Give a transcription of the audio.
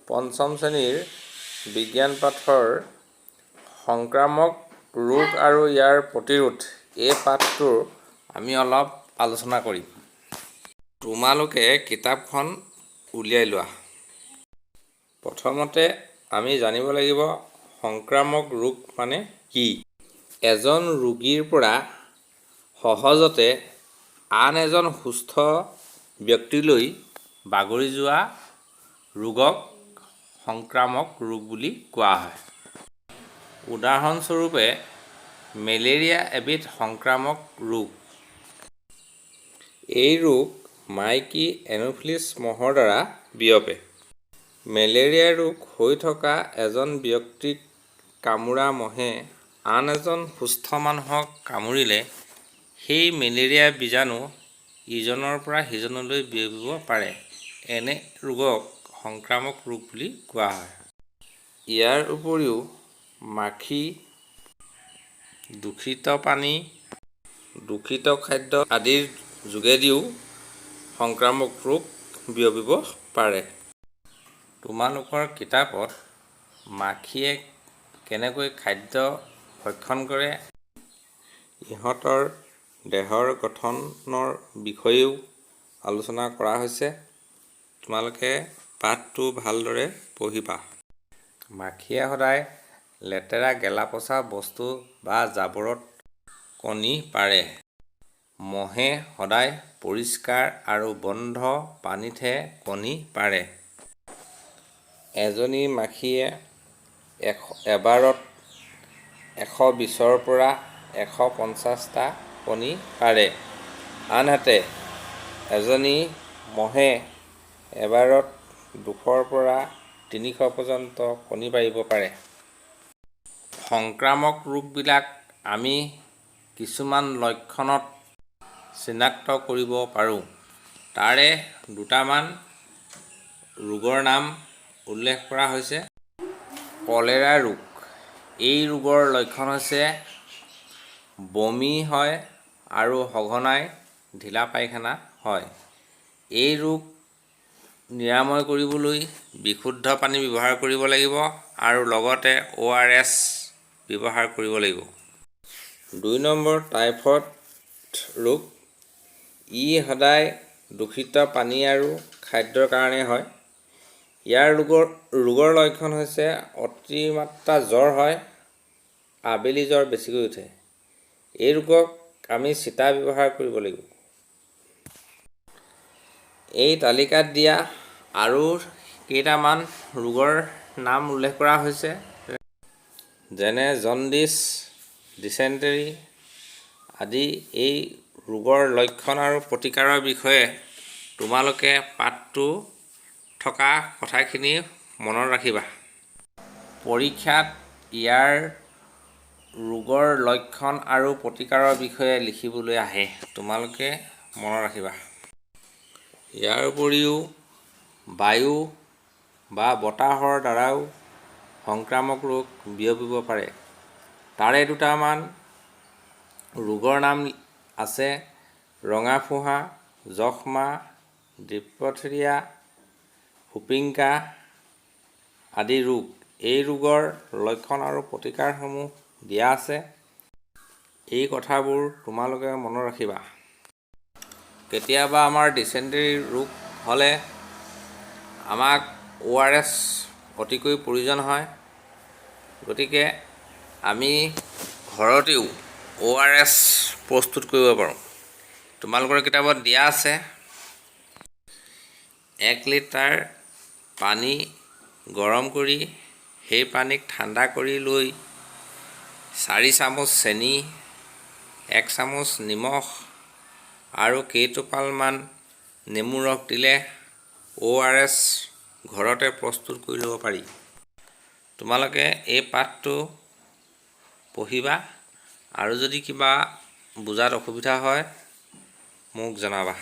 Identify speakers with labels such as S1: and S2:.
S1: পঞ্চম শ্ৰেণীৰ বিজ্ঞান পাঠৰ সংক্ৰামক ৰোগ আৰু ইয়াৰ প্ৰতিৰোধ এই পাঠটোৰ আমি অলপ আলোচনা কৰিম। তোমালোকে কিতাপখন উলিয়াই লোৱা। প্ৰথমতে আমি জানিব লাগিব, সংক্ৰামক ৰোগ মানে কি। এজন ৰোগীৰ পৰা সহজতে আন এজন সুস্থ ব্যক্তিলৈ বাগৰি যোৱা ৰোগক সংক্ৰামক ৰোগ বুলি কোৱা হয়। উদাহৰণস্বৰূপে, মেলেৰিয়া এবিধ সংক্ৰামক ৰোগ। এই ৰোগ মাইকী এনোফিলিছ মহৰ দ্বাৰা বিয়পে। মেলেৰিয়া ৰোগ হৈ থকা এজন ব্যক্তিক কামোৰা মহে আন এজন সুস্থ মানুহক কামুৰিলে সেই মেলেৰিয়া বীজাণু ইজনৰ পৰা সিজনলৈ বিয়পিব পাৰে। এনে ৰোগক সংক্ৰামক ৰোগ বুলি কোৱা হয়। ইয়াৰ উপৰিও মাখি, দূষিত পানী, দূষিত খাদ্য আদিৰ যোগেদিও সংক্ৰামক ৰোগ বিয়পিব পাৰে। তোমালোকৰ কিতাপত মাখিয়ে কেনেকৈ খাদ্য ভক্ষণ কৰে, ইহঁতৰ দেহৰ গঠনৰ বিষয়েও আলোচনা কৰা হৈছে। তোমালোকে পাঠটো ভালদৰে পঢ়িবা। মাখিয়ে সদায় লেতেৰা, গেলা পচা বস্তু বা জাবৰত কণী পাৰে। মহে সদায় পৰিষ্কাৰ আৰু বন্ধ পানীতহে কণী পাৰে। এজনী মাখিয়ে এবাৰত 120ৰ পৰা 150টা কণী পাৰে। আনহাতে এজনী মহে এবাৰত 200ৰ পৰা 300 পৰ্যন্ত কণী পাৰিব পাৰে। সংক্ৰামক ৰোগবিলাক আমি কিছুমান লক্ষণত চিনাক্ত কৰিব পাৰোঁ। তাৰে দুটামান ৰোগৰ নাম উল্লেখ কৰা হৈছে। কলেৰা ৰোগ: এই ৰোগৰ লক্ষণ হৈছে বমি হয় আৰু সঘনাই ঢিলা পায়খানা হয়। এই ৰোগ নিৰাময় কৰিবলৈ বিশুদ্ধ পানী ব্যৱহাৰ কৰিব লাগিব আৰু লগতে অ' আৰ এছ ব্যৱহাৰ কৰিব লাগিব। 2 নম্বৰ টাইফইড ৰোগ। ই সদায় দূষিত পানী আৰু খাদ্যৰ কাৰণে হয়। ইয়াৰ ৰোগৰ লক্ষণ হৈছে অতিমাত্ৰা জ্বৰ হয়, আবেলি জ্বৰ বেছিকৈ উঠে। এই ৰোগক আমি চিটা ব্যৱহাৰ কৰিব লাগিব। এই তালিকাত দিয়া আৰু কেইটামান ৰোগৰ নাম উল্লেখ কৰা হৈছে, যেনে জণ্ডিছ, ডিচেণ্টেৰী আদি। এই ৰোগৰ লক্ষণ আৰু প্ৰতিকাৰৰ বিষয়ে তোমালোকে পাঠটো থকা কথাখিনি মনত ৰাখিবা। পৰীক্ষাত ইয়াৰ ৰোগৰ লক্ষণ আৰু প্ৰতিকাৰৰ বিষয়ে লিখিবলৈ আহে। তোমালোকে মনত ৰাখিবা। ইয়াৰ উপৰিও বায়ু বা বতাহৰ দ্বাৰাও সংক্ৰামক ৰোগ বিয়পিব পাৰে। তাৰে দুটামান ৰোগৰ নাম আছে ৰঙা ফোঁহা, যক্ষ্মা, ডিপথেৰিয়া, হুপিং কাহ আদি ৰোগ। এই ৰোগৰ লক্ষণ আৰু প্ৰতিকাৰসমূহ দিয়া আছে। এই কথাবোৰ তোমালোকে মনত ৰাখিবা। কেতিয়াবা আমাৰ ডিচেণ্টেৰী ৰোগ হ'লে আমাক অ' আৰ এছ অতিকৈ প্ৰয়োজন হয়। গতিকে আমি ঘৰতেও অ' আৰ এছ প্ৰস্তুত কৰিব পাৰোঁ। তোমালোকৰ কিতাপত দিয়া আছে, 1 লিটাৰ পানী গৰম কৰি সেই পানীক ঠাণ্ডা কৰি লৈ 4 চামুচ চেনি, 1 চামুচ নিমখ আৰু কেইটোপালমান নেমু ৰস দিলে অ' আৰ এছ ঘৰতে প্ৰস্তুত কৰি ল'ব পাৰি। তোমালোকে এই পাঠটো পঢ়িবা আৰু যদি কিবা বুজাত অসুবিধা হয়, মোক জনাবা।